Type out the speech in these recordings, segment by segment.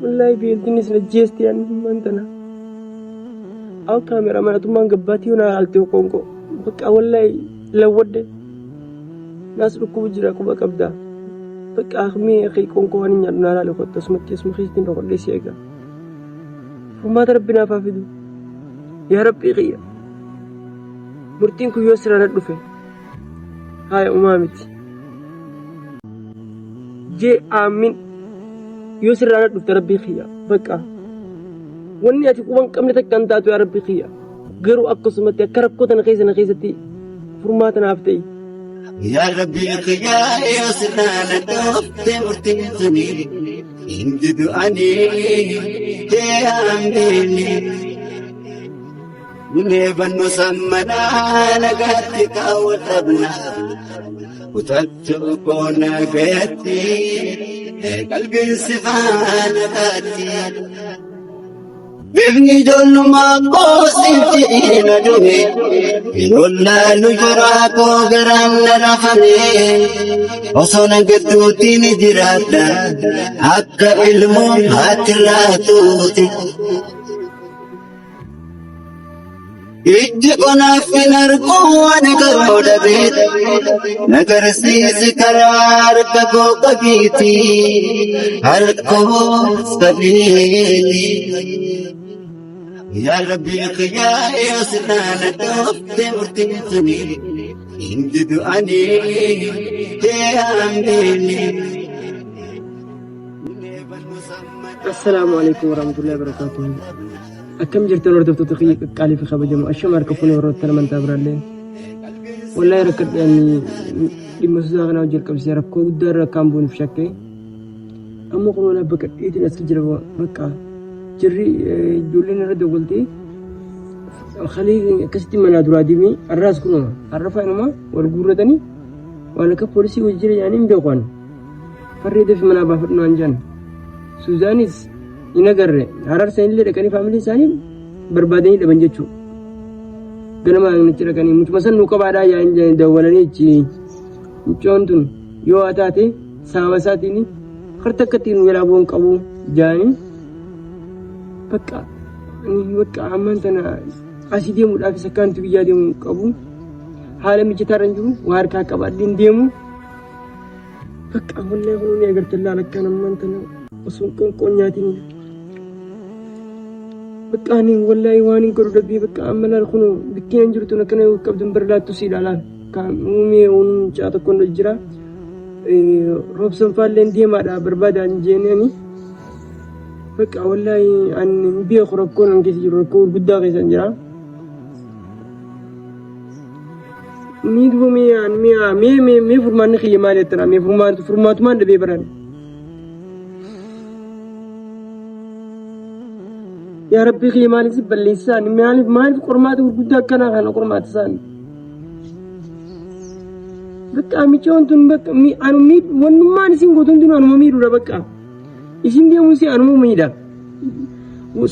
Wallaahi beeltiin isin ajjeesti ammaan tana. Aw kaameraa manatummaan gabbaatii yoo naa laaltee qoonqoo. Bakka wallaahi lawwadde. Naas dhukkubu jira quba qabda. Bakka mee akhi qoonqoo waan hin nyaadhu naa laali kottu asumatti asuma keessatti hin dhokodhee si eega. Furmaata rabbi naaf haa fidu. Yaa rabbii kiyya. Murtiin kun yoo sirraa na dhufe. Haaya umaa miti. Jee aammin. Yoo sirraa na dhufte rabbii kiyya. Bakka. Wanni ati quba hin qabne takka hin taatu yaa rabbii kiyya. Garuu akkasumatti akka rakkoo tana keessa na keessatti furmaata naaf ta'i. Yaa Rabbi kiyyaa yoo sirraa na dhoofte murtiin tuni hin didu ani jee aamiin. Nunee bannu sammanaa nagaatti kaawwa dhabna. Kutattuu koo nagayatti qalbiin si faana taatti. Bifni ijoollummaa koo sitti na dhume. Yeroo jaraa koo garaan na rafame. Osoo na gidduutti ni jiraadha. Akka ilmoo haati laatuuti. Ijji konaaf hin argu ani garuu dhabeeti. Na garsiisi karaa harka koo qabiiti. Harka koo qabiiti. Yaa Rabbi kiyyaa yoo sirraa na dhoofte murtiin tuni. Hin didu ani jee aamiin. Assalaamu alaikum warahmatullahi wabarakatuh. Akkam jirtan hordoftoota kiyya qaqqaalii fi kabajamoo ashama harka fuunee warroottan amantaa biraallee. Wallaahi rakkadhe ani dhimma suusaa kanaa hojii jalqabsiisee rakkoo guddaa irra akkaan bu'uun shakke. Amma kun walaa baqadheetiin as jira bakka jirri ijoolleen irra dawwaltee kalee akkasitti manaa duraa deemee har'aas kunuma har'a faanuma wal guurratanii waan akka poolisii wajjin jira yaanii hin beeku ani. Farree dafi manaa baafadhu naan jedhan. Suzaanis hin agarre. Harar sanillee dhaqanii faamilii isaanii barbaadanii dhaban jechuudha. Ganama achi dhaqanii mucuma san nuu qabaadhaa yaa'in jedhanii dawwalanii achi mucoon tun yoo haa taate sababa isaatiin harta akka ittiin nu jalaa bu'uun qabu jedhanii bakka ani bakka ammaan tana asii deemuudhaafis akka wanti biyyaa deemu qabu haala mijataa irra hin jiru waa harkaa qabaadhee hin deemu. Bakka wallahi kun ni agartan laala akkaan ammaan tana osoo qoonqoon nyaatiin. Bakka ani wallahi waan hin godhu dhabee bakka amma laal kun bikkiin hin jirtu akkana qabdu hin barlaattu siidha laal. Kan uumee uun mucaa tokkoon jira. Roobsan faalleen deemaadha barbaada hin jeenee ani. Bakka wallahi ani hin beeku rakkoon an keessa jiru rakkoo gurguddaa keessa hin jira. Ni duba mee an mee mee mee mee furmaanni kiyya maali jettana mee furmaatu furmaatumaan dhabee baran. Yaa Rabbii kiyya maaliif si balleessaan maaliif maaliif qormaata gurguddaa akkanaa kana qormaata isaan. Bakka micoon tun bakka anu miidhu wannummaan isin gootu hundinuu anuma miidhuudha bakka. Isin deemuu si anuma miidha.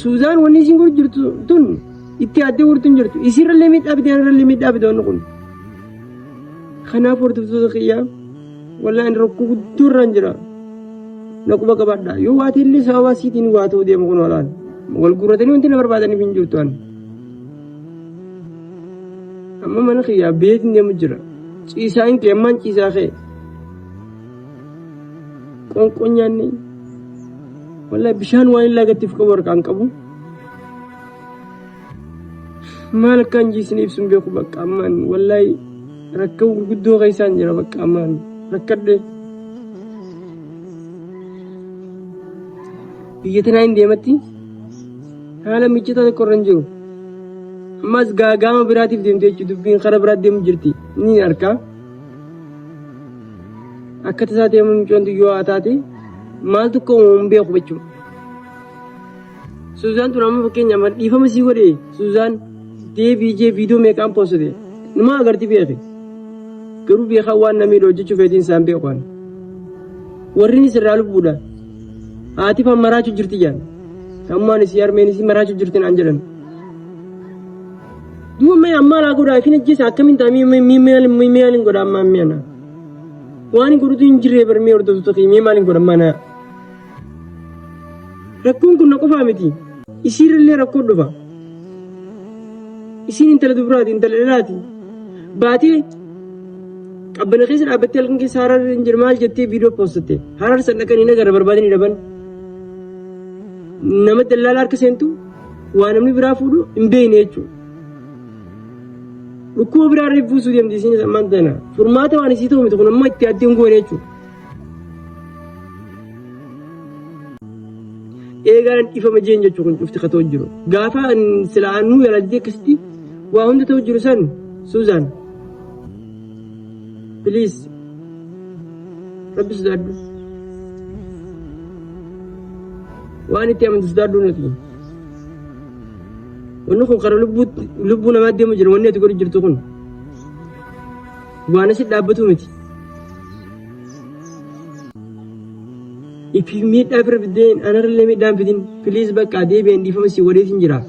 Suuzaan wanni isin godhu jirtu tun itti yaaddee godhutu hin jirtu. Isirrallee miidhaa fide anarrallee miidhaa fide wanni kun. Kanaaf hordoftoota kiyyaa wallaahi ani rakkoo guddoo irraan jira. Na quba qabaadha. Yoo waa ta'ellee sababa siitiin waa ta'uu deema kun walaan. Wal guurratanii wanti na barbaadaniif hin jirtu ani. Amma mana kiyyaa beetiin deemu jira. Ciisaa hin kee ammaan ciisaa kee. Qoonqoon nyaanne. Wallahi bishaan waan hin laagattiif qabu harkaan qabu. Maal akkaan jiisin ibsuun beeku bakka ammaan wallahi rakkoo gurguddoo keessaan jira bakka ammaan rakkadhe. Biyya tanaa hin deematti haala mijataa tokko irra hin jiru. Ammas gaagaama biraatiif deemte jechuudha dubbiin karaa biraatti deemu jirti ni arkaa. Akka tasaa ta'e mucoon yoo haa taate maaltu akka uumamu hin beeku jechuudha. Suzaan tun amma fakkeenyaaf dhiifama sii godhe Suzaan deebii jee viidiyoo meeqaan poosite numa agarti beeke. Garuu beekaa waan namni hojjechuu feetiin isaan beeku ani. Warri ni sirraa lubbuudha. Haati faan maraachuu jirti jaan. Ammaan isii harmeen isii maraachuu jirti naan jedhan. Duuba mee ammaa laa godhaa ifin ajjeesa akkamiin ta'a mee mee maal mee maal hin godha ammaa mee ana. Waan hin godhutu hin jirree bar mee hordoftoota kiyya mee maal hin godha ammaa na. Rakkoon kun na qofaa miti. Isiirrallee rakkoon dhufa. Isiin intala dubaraati, intala dhalaati. Baatee qabbana keessa dhaabbattee halkan keessa harar hin jiru maal jettee viidiyoo poostatte. Harar san dhaqanii nagarra barbaadanii dhaban. Nama dallaala harka seentu waa namni biraa fuudhu hin beekne jechuudha. Dhukkuba biraa irra buusuu deemti isiin ammaan tana. Furmaata waan isii ta'u miti kun amma itti addee hin goone jechuudha. Eegaan dhifama jeen jechuun kun cufti katoo jiru. Gaafa sila annuu yaaladee akkasitti waa hunda ta'u jiru san Suuzaan. Please. Rabbi sodaadhu. Waan itti amantu sodaadhu nuti. Wanni kun karaa lubbuu namaa deemu jira wanni ati godhu jirtu kun. Waan asi dhaabbatu miti. Ifi miidhaa bira fiddeen anarallee miidhaan fidin please bakka deebi'een dhiifama si godheetiin jira.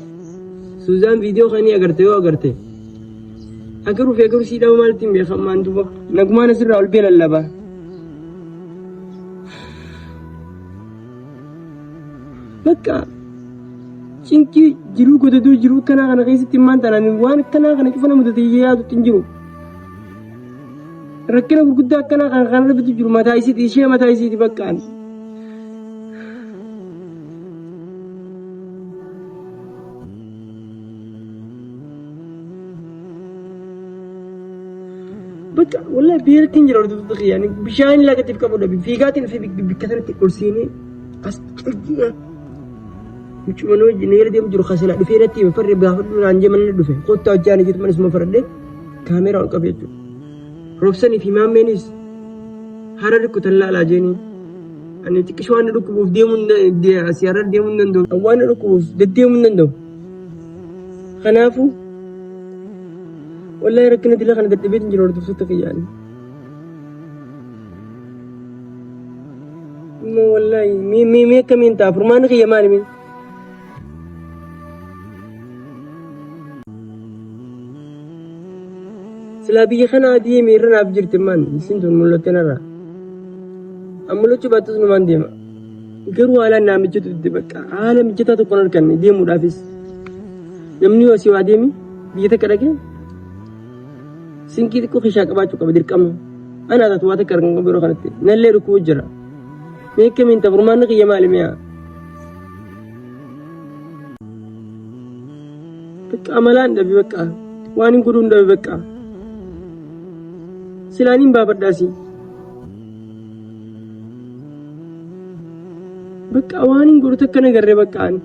Suuzaan viidiyoo kan agarte yoo agarte. Agaruu fi agaruu sii dhaba maalitti hin beekamaan duuba. Nagumaan asirraa ol bee lallaba. Bakka cinqii jiruu godaduu jiruu akkanaa kana keessatti immaan tanaan waan akkanaa kana cufa nama mudate yaadutti hin jiru. Rakkina gurguddaa akkanaa kana kan irratti jiru mataa isiiti ishee mataa isiiti bakkaan. Bakka wallahi beertiin jira hordoftoota kiyya ani bishaan lagatiif qabu dhabe fiigaatiin fi bikka sanatti ol seenee as calji'a. Mucuma nama wajjin yeroo deemu jiru kasila dhufee natti hime farre gaafadhu naan jee mana dhufe kottaa hojjaa ni jettu mana isuma faradhee kaameeraa ol qabe jechuudha. Roobsanii fi maammeenis harar kutan laalaa jeeni. Ani xiqqisho waan na dhukkubuuf deemuu hin asii harar deemuu hin danda'u. Waan na dhukkubuuf deddeemuu hin danda'u. Kanaafuu wallahi rakkina dila kana dadhabeetiin jira hordoftoota kiyyaan. Immoo wallahi mee mee mee akkamiin ta'a furmaanni kiyya maali mee? Silaa biyya kanaa deeme irra naaf jirti maan isin tun mul'atte narraa. An mul'achuu baattus numaan deema. Garuu haalaan naa mijatu dide bakka haala mijataa tokko hin arganne deemuudhaafis. Namni yoo asii waa deeme biyya takka dhaqee sinqii xiqqoo keessaa qabaachuu qaba dirqama. Anaa taatu waa takka argan qabu yeroo kanatti. Nallee dhukkubu jira. Mee akkamiin ta'a furmaanni kiyya maali mi'a? Bakka amalaan dhabe bakka waan hin godhuun dhabe bakka. Silaan hin baafadhaasi. Bakka waan hin godhu takka nagarre bakka ani.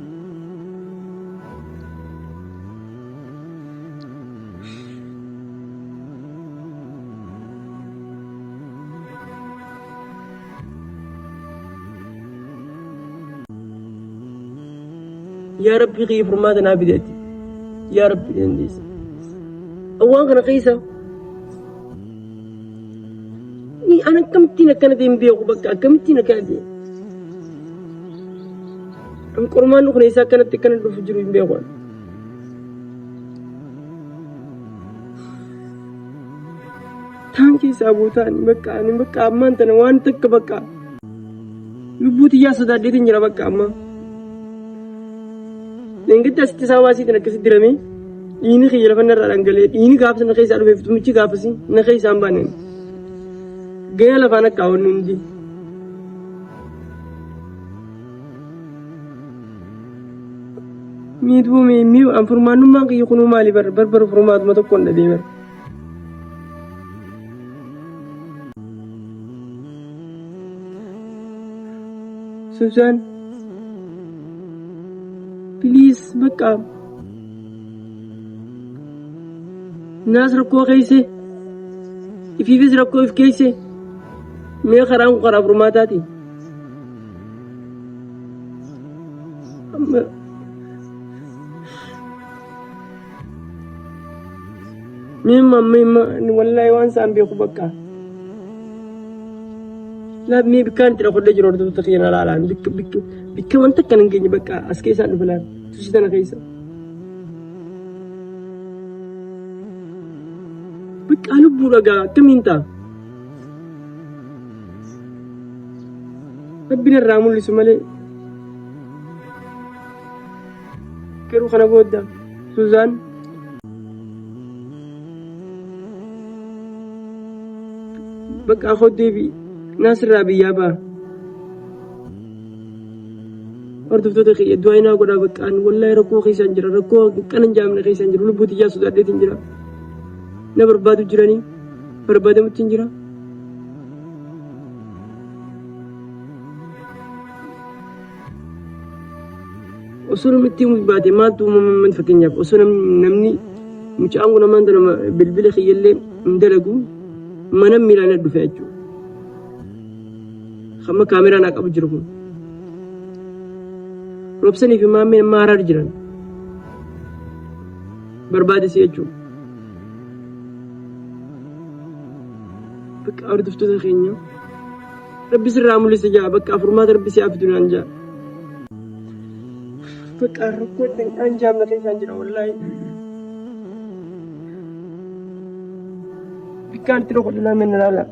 Yaa Rabbi kiyya furmaata naa fidi ati. Yaa Rabbi dandeessa. Waan kana keessa ni an akkamittiin akkana ta'e hin beeku bakka akkamittiin akkana ta'e. An qormaanni kun eessaa akkanatti akkana dhufu jiru hin beeku. Taan keessaa bootaan bakka ani bakka ammaan tana waan takka bakka lubbuu tiyyaa sodaadheetiin jira bakka amma. Leengitti asitti isaa baasiitiin akkasitti diramee dhiigni kiyya lafa narraa dhangala'ee dhiigni gaafas na keessaa dhufeef tumichi gaafasi na keessaa hin baane. Gaya lafaan akka hawwannu hundi. Miidhuu mee mee an furmaannummaan kiyya kunuu maali bar bar bar furmaatuma tokkoon dhabee bar. Suzaan please bakka naas rakkoo keesse ifiifis rakkoo if keesse mee karaan kun karaa furmaataati. Amma Mee mamma wallahi waan isaan beeku bakka. Laaf mee bikkaan itti dhakodhee jiru hordoftoota kiyya na laalaan bikka bikka bikka wanta akkana hin geenye bakka as keessaan dhufe laal tusi tana keessa. Bakka lubbuu dhagaa akkamiin ta'a? Rabbi narraa mul'isu malee. Garuu kana booda Suzaan bakka koo deebi'i naasirraa biyyaa ba'a. Hordoftoota kiyya du'aa naa godhaa bakka ani wallaahi rakkoo keessaan jira rakkoo kana hin jaamne keessaan jira lubbuu tiyyaa sodaadheetiin jira. Na barbaadu jiranii barbaadamutti hin jira. Osoo namni itti himuu baate maaltu uumama fakkeenyaaf osoo namni mucaan kun ammaan tana bilbila kiyyallee hin dalagu mana miilaan na dhufe jechuudha. Hamma kaameraa naa qabu jiru kun. Roobsanii fi maammeen amma haraar jiran. Barbaadesi jechuudha. Bakka hordoftoota keenya. Rabbi sirraa mul'isa jaa bakka furmaata rabbi si haa fidu naan jaa. Bakka rakkoo danqaan jaamna keessaan jira wallaahi. Bikkaan itti roqodhu laa menna laala.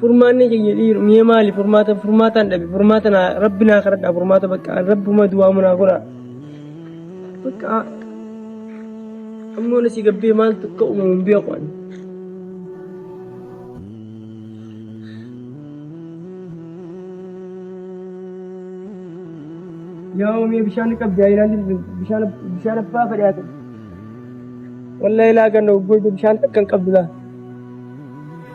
Furmaanni kiyya dhiiru mi'a maali furmaata furmaataan dhabe furmaata naa rabbi naa kadhadha furmaata bakka rabbuma du'aa munaa godha bakka ammoo na si gabbee maaltu akka uumamu hin beeku ani. Yaa oomee bishaan qabdi ayiraan bishaan bishaan abbaa fedhe haa ta'u. Wallahi laagan goydu bishaan takka hin qabdu laa.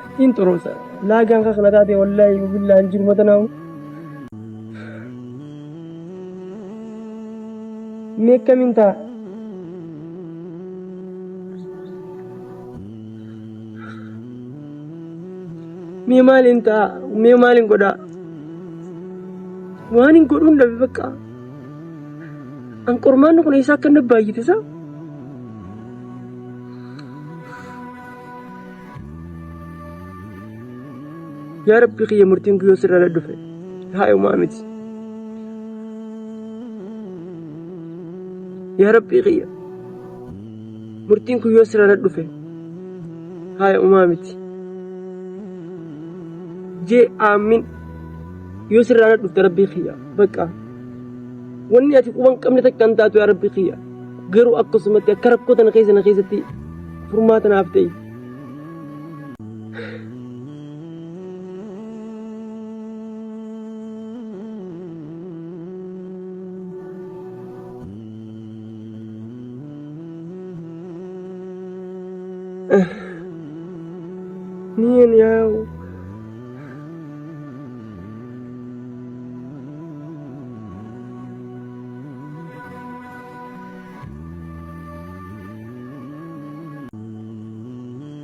Ittiin xuruusa. Laagaan kan kana taate wallahi billaa hin jiru mata naamu. Mee akkamiin ta'a? Mee maaliin ta'a? Mee maaliin godhaa? Waan hin godhuun dhabe bakka. An qormaanni kun eessaa akka inni baay'ate isaa? Yaa Rabbi kiyya murtiin guyyoo sirraa na dhufe haa uumaa miti. Yaa Rabbi kiyya murtiin guyyoo sirraa na dhufe haa uumaa miti. Jee aamiin yoo sirraa na dhufte Rabbi kiyya bakka wanni ati quban qabne takka hin taatu yaa Rabbi kiyya. Garuu akkasumatti akka rakkoo tana keessa na keessatti furmaata naaf ta'i. Niin yaa'u.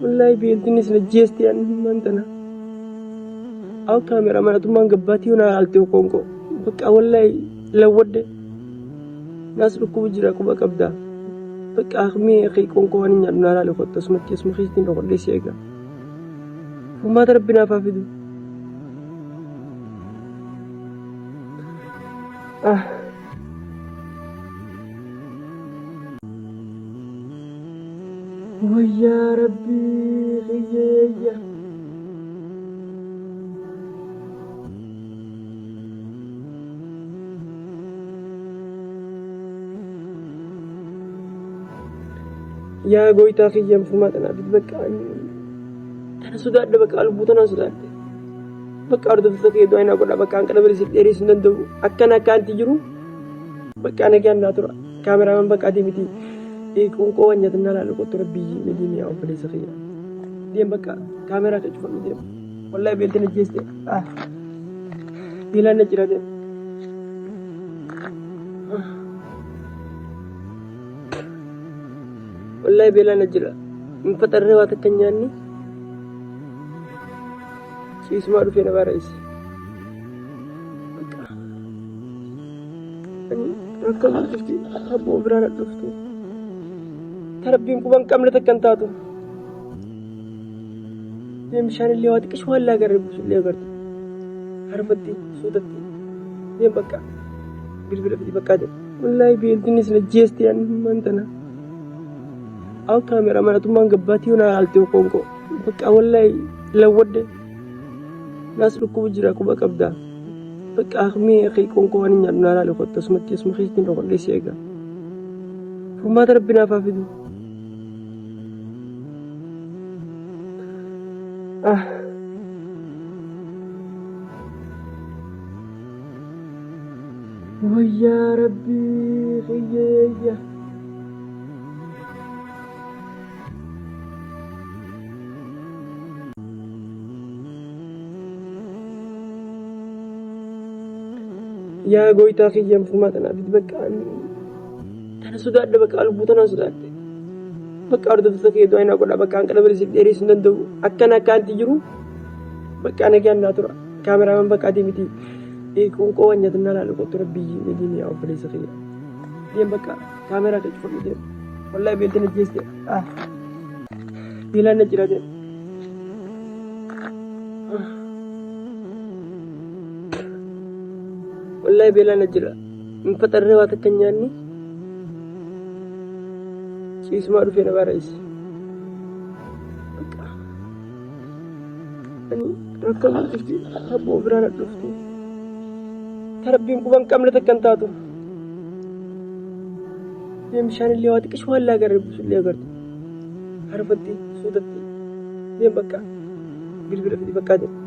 Wallahi beeltiin isin ajjeesti an himman tana. Aw kaamera manatummaan gabbaatii yoona altee qoonqo. Bakka wallahi lawwadde. Naas dhukkubu jira quba qabda. Bakka akmii akii qoonqoo waan hin nyaadhu naa laale kottu asumatti asuma keessatti dhokodhee si eega. Furmaata rabbi naaf haa fidu. Ah. Wayyaa rabbii kiyyeeyya. Yaa gooytaa kiyya furmaata naaf fidi bakka tana sodaadhe bakka lubbuu tanaan sodaadhe. Bakka hordoftoota kiyya du'aa naa godha bakka hanqina bira isin dheeressu hin danda'u akkana akka anti jiru bakka nagaan naa tura kaameraaman bakka ati miti qoonqoo waan nyaatan naa laalu qottu rabbii na deemi yaa obboleessa kiyya deem bakka kaameraa kee cufadhu deem wallahi beelti na jeeste ah beelaan na jira deem. Wallahi beelaan na jira hin faxarree waa takka hin nyaanni. Ciisumaa dhufee na baara'ise. Bakka. Ani rakkoon dhufti rabboo biraa na dhufti. Tarabbiin quban qabne takka hin taatu. Deem bishaan illee waa xiqqishu waan laagarre buusu illee agartu. Harfatti suutatti deem bakka bilbila fidi bakka jedhe. Wallaahi beeltiin isin ajjeesti ani himman tana. Aw kaameraa manatummaan gabbaatii yoo naa laaltee qoonqoo. Bakka wallahi lawwadde. Naas dhukkubu jira quba qabda. Bakka akmii akii qoonqoo waan hin nyaadhu naa laali kottu asumatti asuma keessatti dhokodhee si eega. Furmaata rabbi naaf haa fidu. Ah. Wayyaa rabbii kiyyeeyya. Yaa gooytaa kiyyan furmaata naaf fidi bakka tana sodaadhe bakka lubbuu tanaan sodaadhe. Bakka hordoftoota kiyya du'aa naa godha bakka hanqina bira siif dheereessuu hin danda'u. Akkana akka anti jiru bakka nagaan naa tura. Kaameraaman bakka ati miti. Qoonqoo waan nyaatan naa laalu kottu rabbii jedhiin yaa obboleessa kiyya. Deem bakka kaameraa kee cufadhu deem. Wallahi beelti na jeeste. Ah. Beelaan na jira deem. Wallahi beelaan na jira. Hin faxarree waa takka hin nyaanni. Ciisumaa dhufee na baarayise. Bakka. Ani rakkoon dhufti rabboo biraa na dhufti. Tarabbiin quban qabne takka hin taatu. Deem bishaan illee waa xiqqishu waan laagarre buusu illee agartu. Harfatti suutatti deem bakka bilbila fidi bakkaa jedhe.